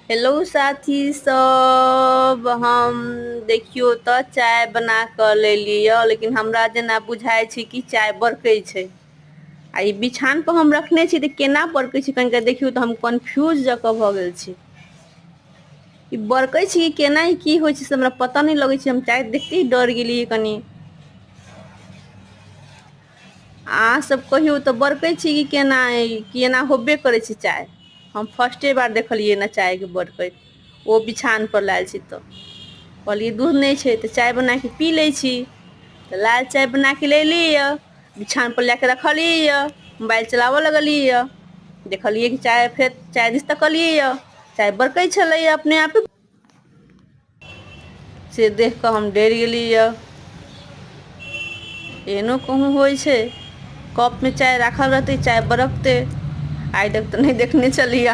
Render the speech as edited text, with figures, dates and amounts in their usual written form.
Hello साथी सब, हम देखियौ तऽ चाय बना कऽ लेली यऽ, लेकिन हमरा जेना बुझाइ छै कि चाय बरकै छै। आ ई बिछान पर हम रखने छी तऽ केना बरकै छै, कनिका देखियौ तऽ हम कन्फ्यूज जकाँ भऽ गेल छी। ई बरकै छै कि केना, ई की होइ छै से हमरा पता नहि लगै छै। हम चाय देखते ही डर गेलियै कनि। अहाँ सब कहियौ तऽ बरकै छै कि केना, कि एना होबे करै छै चाय? हम फर्स्टे बार देखलियै ने चायके बरकैत, ओ बिछान पर लायल छी। तऽ कहलियै दूध नहि छै तऽ चाय बनाके पी लै छी। तऽ लाल चाय बनाके लेली यऽ, बिछान पर लए के रखलियै यऽ, मोबाइल चलाबऽ लगलियै यऽ। देखलियै कि चाय, फेर चाय दिस तकलियै यऽ, चाय बरकै छलैया अपने आप। से देख कऽ हम डरि गेली यऽ। एहनो कहूँ होइ छै, कपमे चाय राखल रहतै, चाय बरकतै? आइ तक तऽ नहि देखने छलियै।